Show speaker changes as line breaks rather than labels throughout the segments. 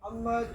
Muhammad.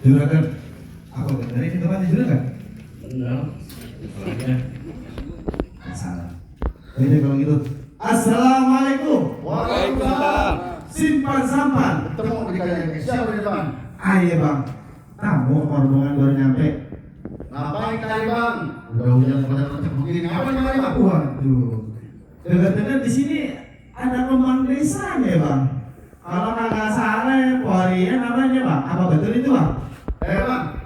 Juragan, apa dari kita mati juragan?
Enggak.
Salah. Ini kalau gitu. Assalamualaikum.
Waalaikumsalam.
Simpan sampan.
Ketemu di kalian. Siapa di depan?
Ayo bang. Tamu rombongan baru nyampe.
Ngapain kali bang? Udah hujan pada macam begini. Ngapain kali bang?
Waduh. Dengar-dengar di sini ada rombongan desanya ya bang. Kalau kagak salah, Korea namanya bang. Apa betul itu bang?
Bang,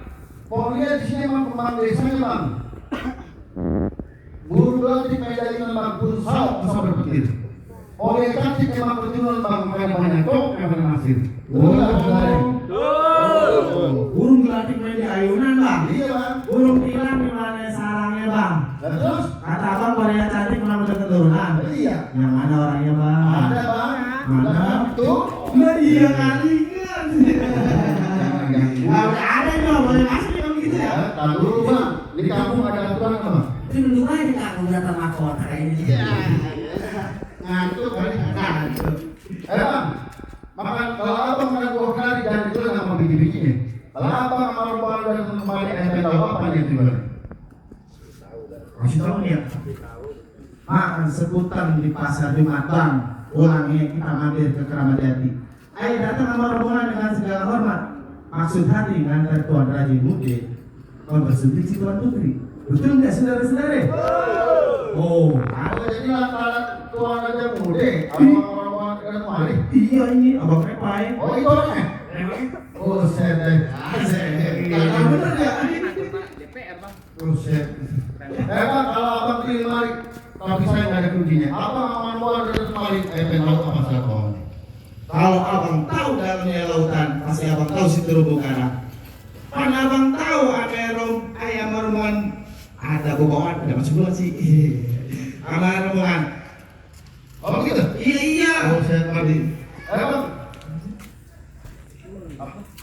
pokoknya di sini memang pembantu desanya bang. Burung cantik medalikan bang, burung sauk bisa berpetir. Oleh cantik memang pertunjukan bang, makanya banyak tok yang berhasil.
Burung gelatik main di ayunan bang.
Iya bang.
Burung hilang di mana sarangnya bang?
Dan terus?
Kata abang Korea cantik pernah udah keturunan.
Iya.
Yang mana orangnya bang?
Ada bang.
Mana?
Tuh.
Nah iya kali kan. Ada juga boleh masuk kalau gitu ya.
Tahu dulu bang, di kampung ada aturan apa bang?
Itu dulu aja kamu datang mahkota ini.
Ngantuk kali ngantuk. Bang, makan kalau abang makan buah kari dan itu sama biji-bijinya. Kalau abang sama rombongan dan kembali ente tahu apa yang itu bang?
Masih tahu nih ya. Makan sebutan di pasar Jumat bang. Ulangnya kita mampir ke Keramat Jati. Ayo datang sama rombongan dengan segala hormat. Maksud hati ngantar Tuan Raja Mude mempersunting si Tuan Putri. Betul nggak saudara-saudara? Oh,
Kalau jadi antara Tuan Raja Mude sama rombongan dengan kemari.
iya ini abang Repai.
Oh itu orangnya? Oh set deh.
Kagak bener ya?
Buset. Bang, kalau abang pilih mari, tapi saya nggak ada kuncinya. Abang sama rombongan dengan kemari, tahu apa saya kawan?
Kalau abang tahu dalamnya lautan, pasti abang tahu si terumbu karang. Mana abang tahu ayam rombongan ada bobongan, ada masuk dulu sih. Sama rombongan.
Oh gitu?
Iya.
Oh set mari. Bang,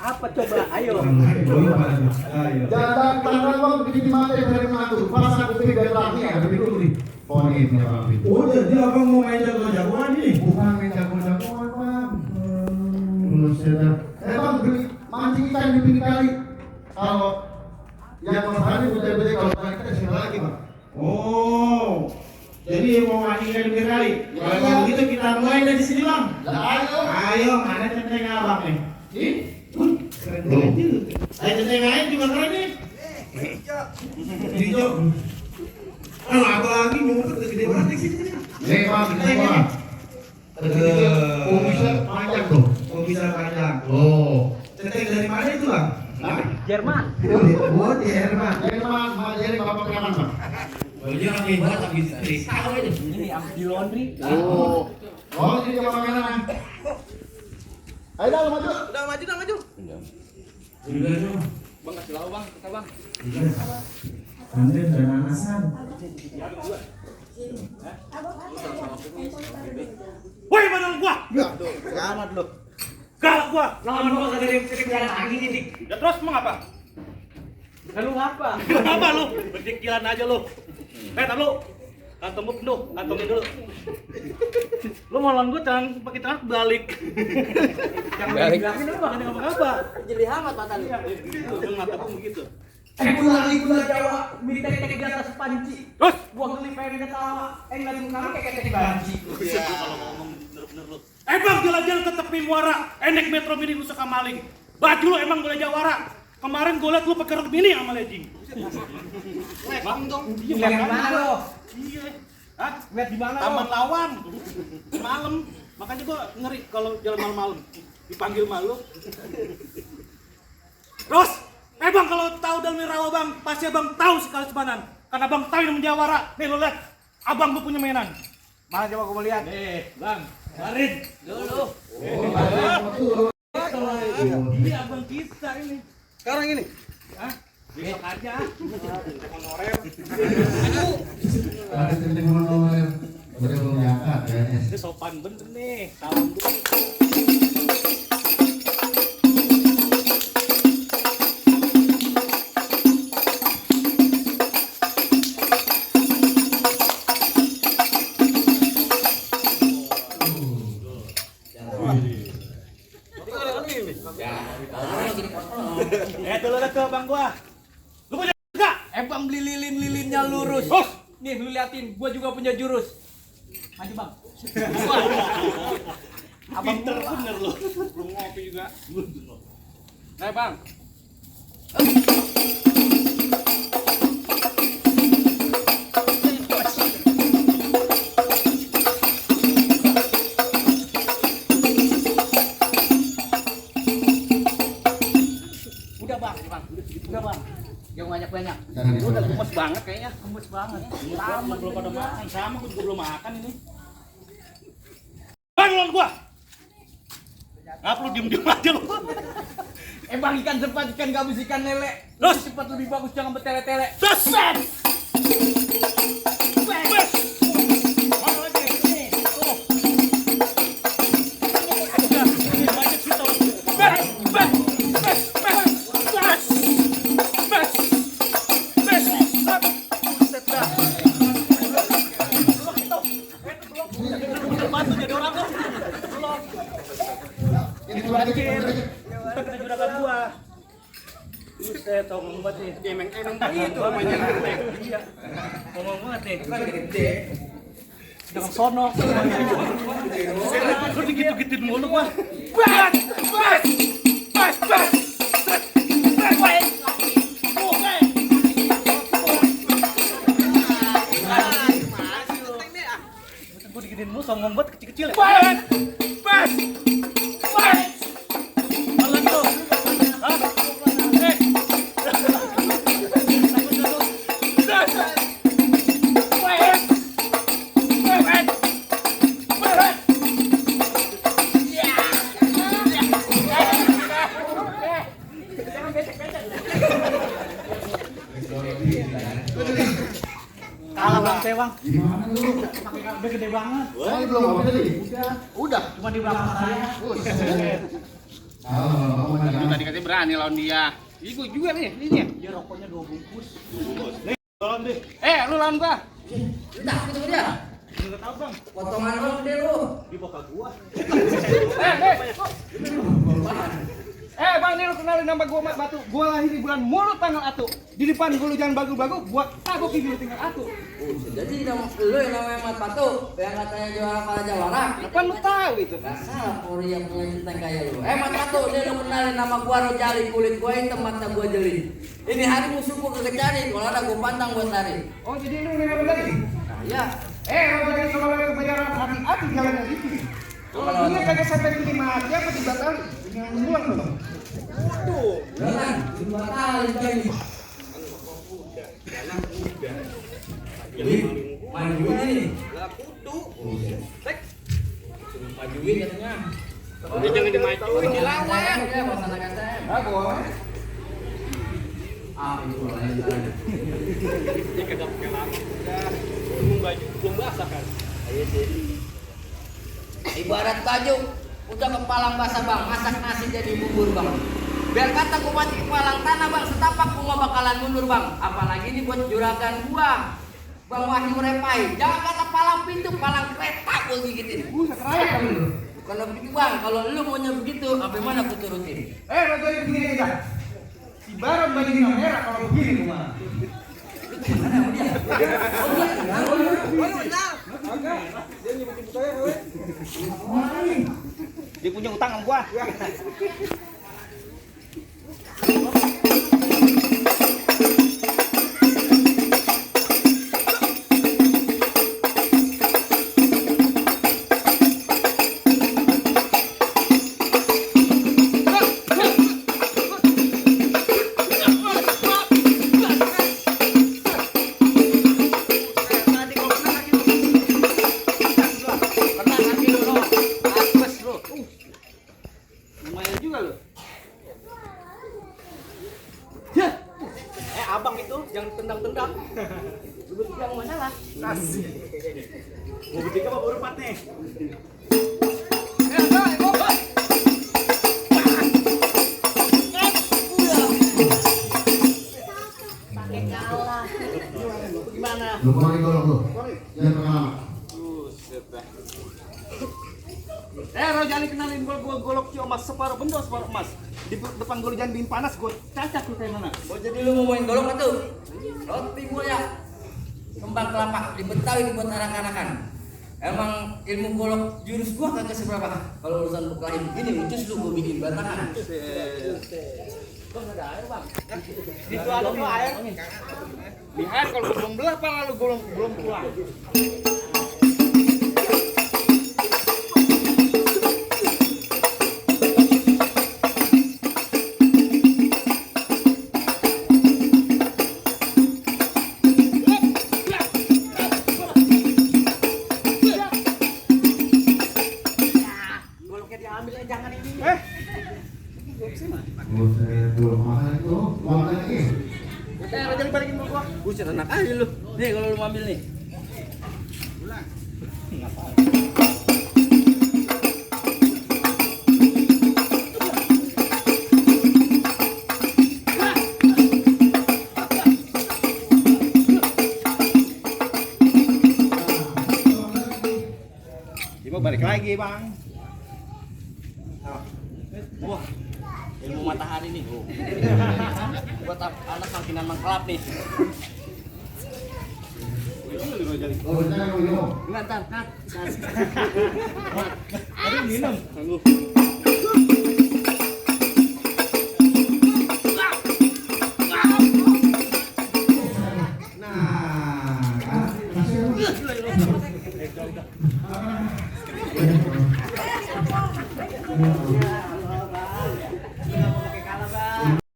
Apa coba? Ayo.
Ayo.
jangan tangan bang begini mati dari menantu. Pas aku pilih dari belakangnya, ada dulu nih. Oh ini punya bang.
Oh jadi abang mau main jago-jagoan nih?
Bukan main jago-jagoan bang. Buset dah. Bang, beli mancing ikan di pinggir kali. Kalau yang masalahnya betul-betul kalau ikan kita sini lagi bang.
Oh. Jadi mau mancing di pinggir kali. Kalau begitu kita mulai dari sini bang.
Ayo.
Ayo, mana centeng abang nih?
Ih.
Keren juga. Ayo centeng lain juga keren nih. Hijau. Oh, apa lagi mumpet gede banget di sini.
Nih bang, ini bang. Oh bisa panjang tuh.
Oh bisa panjang.
Oh.
Centeng dari mana itu bang?
Jerman.
Oh di Herman.
Jerman, jadi bapak preman bang.
Bajunya lagi buat habis dari tahu aja.
Ini habis di laundry.
Oh. Oh ini bapak preman. Ayo dah maju.
Udah maju.
Udah dong.
Bang kasih lauk bang, kita bang.
Nanti dan anasan.
Woi, badal gua.
Selamat lu.
Galak gua.
Lawan gua kagak ada yang ketinggalan lagi nih.
Ya terus mau apa?
Lalu apa?
Apa lu? Berpikiran aja lu. Tar lu. Kantong lu penuh, kantongnya dulu. Lu mau lawan gua jangan pakai tangan balik. Jangan dibilangin lu jangan ngapa-ngapa.
Jadi hamat mata lu.
Gitu, mata gua begitu.
Gula Jawa, minta tek di atas panci.
Terus
Gua beli pengen ketawa, lagi nama kayak tek panci.
kalau ngomong bener-bener lu. Bang jalan-jalan ke tepi muara, enek Metro Mini lu suka maling. Baju lu emang boleh jawara. Kemarin gua liat lu pakai rok mini sama legging.
Bang dong. Lihat di mana lo?
Iya. Hah?
Lihat di mana lo?
Taman Lawan. Malam. Makanya gua ngeri kalau jalan malam-malam. Dipanggil malu. Terus, bang kalau tahu Dalmi Rawa bang, pasti abang tahu sekali sebanan. Karena abang tahu yang menjawara. Nih lo lihat, abang lu punya mainan.
Mana coba gua mau lihat?
Bang, barin dulu. Ini abang kita ini.
Sekarang ini.
Hah? Besok aja. Honorer.
Ada temen honorer. Udah belum diangkat kayaknya.
Ini sopan bener nih. Tahun dulu. Dulu dah ke bang gua. Lu punya enggak?
Bang beli lilin-lilinnya lurus.
Bos.
Nih lu liatin, gua juga punya jurus. Maju bang.
Abang pinter bener lu. Belum ngopi juga.
Nah bang. Udah bang. Jangan banyak-banyak.
Udah gemes banget kayaknya.
Gemes banget.
Sama belum pada makan. Sama gua juga belum makan ini. Bang lawan gua. Ngapa lu diem-diem aja lu?
Bang ikan cepat, ikan gabus, ikan lele.
Terus?
Lebih cepat lebih bagus, jangan bertele-tele.
Seset! Bes! Mana lagi? Nih, tuh. Udah, ini banyak sih tau. Bes! Bes! Bes! Bes! Bes! Bes! Bes! Buset dah. Belum itu. Belum bantu jadi orang tuh. Belum.
Ini tuh lagi.
Kita juragan gua. Buset, ngomong banget nih. Emang begitu namanya. Iya. Ngomong banget nih. Kan gede. Jangan sono. Lu digitu-gituin mulu gua. Bas! Bas! Bas! Bas! Gue digituin mulu, ngomong banget kecil-kecil ya. Bas! Bas! Bas! Malah tuh. Hah? Kalah bang, saya bang.
Gimana lu?
Udah gede banget.
Saya belum ngopi tadi.
Udah, cuma di belakang saya.
Kalau
Lu tadi katanya berani lawan dia. Ih, gua juga nih, ini nih.
Dia rokoknya 2 bungkus. Nih, tolong deh.
Lu lawan gua.
Udah, ketemu dia.
Enggak tahu bang,
Potongan lo gede lu.
di bokap gua.
Bang, nih lu kenalin nama gua Mat Batu. Gua lahir di bulan Mulut tanggal 1. Di depan gua lu jangan bagu-bagu, gua tabok di tinggal 1.
Jadi lu yang namanya Mat Batu, yang katanya juara para jawara.
Apa lu tahu itu?
Gak salah Puri yang punya cinta kayak lu. Mat Batu, dia udah kenalin nama gua Rojali, kulit gua hitam, mata gua jeli. Ini hari musuhku kagak cari, kalau ada gua pantang buat lari.
Oh, jadi lu nggak lagi?
Nah, iya.
Jadi kalau kebayaran hati-hati jalan dari itu. Kalau dia kagak sampai 5 hari apa 3 kali? Jangan buang dong.
Jalan, 2 kali kali. Jadi, majuin ini.
Lah kudu.
Majuin katanya.
Dia jangan dimajuin, dilawan.
Ya, masalah kata.
Boleh.
Itu lain.
Dia kagak pakai lama. Belum baju, belum basah kan.
Iya sih. Ibarat baju udah kepalang basah bang, masak nasi jadi bubur bang. Biar kata gua mati kepalang tanah bang, setapak gua bakalan mundur bang. Apalagi ini buat juragan gua, Bang Wahyu Repai. Jangan kata palang pintu, palang kereta gua gigitin.
Buset raya kali lu.
Kalau begitu bang, kalau lu maunya begitu, apa mana aku turutin?
Raja begini aja. Si Baron bandingin sama merah kalau begini gimana?
Dia punya utang sama gua. Lumayan juga lo. Ya. Abang itu jangan tendang-tendang. Lu bertiga mau masalah. Asik. Mau bertiga apa berempat nih?
Pakai kalah. Gimana?
Lu kemarin golok lu. Yang pertama.
Buset dah. Rojali kenalin gua golok si emas separuh bendo separuh emas. Di depan gua jangan bikin panas gua cacat lu kayak mana.
Oh jadi lu mau main golok tuh? Roti buaya, kembang kelapa di Betawi dibuat anak-anakan. Emang ilmu golok jurus gua kagak seberapa. Kalau urusan berkelahi begini lucu lu gua bikin berantakan. Bang ada air bang.
Itu ada tuh air. Lihat kalau gua belum belah apa lalu gua belum pulang. Goloknya diambil jangan ini.
Buset, belum makan itu. Makan lagi.
Rojali balikin gua.
Buset enak aja lu. Nih kalau lu mau ambil nih.
Dia mau balik lagi, Bang. Wah, ilmu matahari nih. Oh. Buat anak makinan mengkelap nih.
Oh, jangan lu minum.
Enggak ntar, Kak.
Aduh, minum. Tunggu.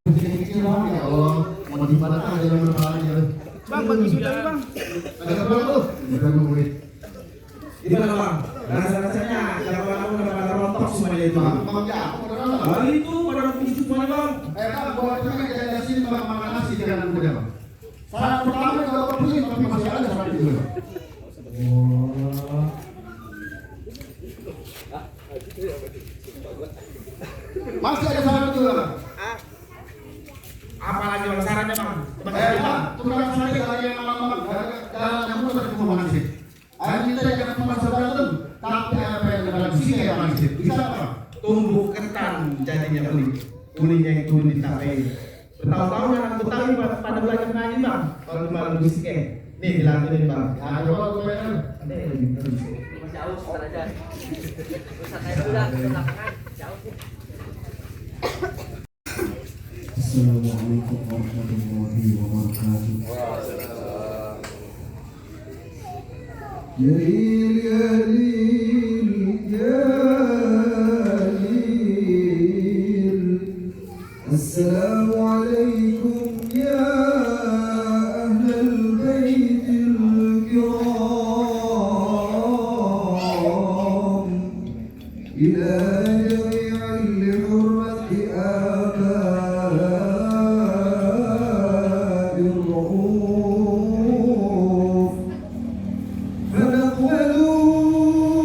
Kecil-kecil banget ya Allah. Mau dibatalkan aja lu aja.
Bang, bagi sudah bang.
Agak pulang tuh. Udah nungguin.
Gimana bang? Rasa-rasanya kalau aku pada rontok semuanya itu bang.
Bang, ya, aku udah nonton.
Kali itu pada rontok semuanya bang.
Bang, buat kita jalan sini makan nasi jangan mudah bang. Saat pertama kalau kau pusing tapi masih ada saat itu.
Oh.
Masih ada saat itu bang.
Apalagi bang sarannya bang?
Bang, tukang saya lagi yang lama-lama jalan yang mudah ke rumah sih. Ayo kita jangan cuma seberantem, tapi apa yang dalam sini ya bang sih. Bisa apa?
Tumbuh ketan jadinya kuning. Kuningnya itu ditapai. Bertahun-tahun anak Betawi pada belajar ngaji bang. Kalau malam musiknya. Nih dilantunin bang.
Ya coba gue pengen.
Ada yang lebih terus.
Masih aus ntar aja. Usah kayak udah ke belakangan. Jauh sih.
Assalamualaikum warahmatullahi wabarakatuh. Ya lil ya lil ya lil. Assalamualaikum ya ahlal baitil kiram. Ila jami'il hurmati فنقبلوا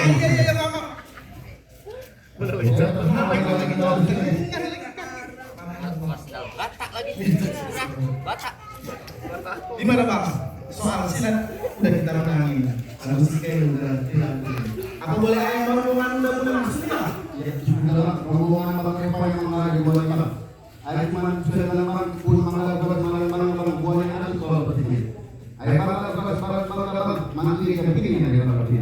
iya, Mama.
Batak lagi. Batak.
Gimana Bang? Soal silat udah kita menangin. Ada musiknya udah hilang. Apa boleh ayah rombongan udah mulai masuk ya?
Ya, dalam rombongan Bang Eva yang mengalah di buah ini. Ayah cuma sudah dalam pun mengalah barang buah yang ada di bawah seperti ini. Ayah barang mandiri yang begini yang ada di bawah ini.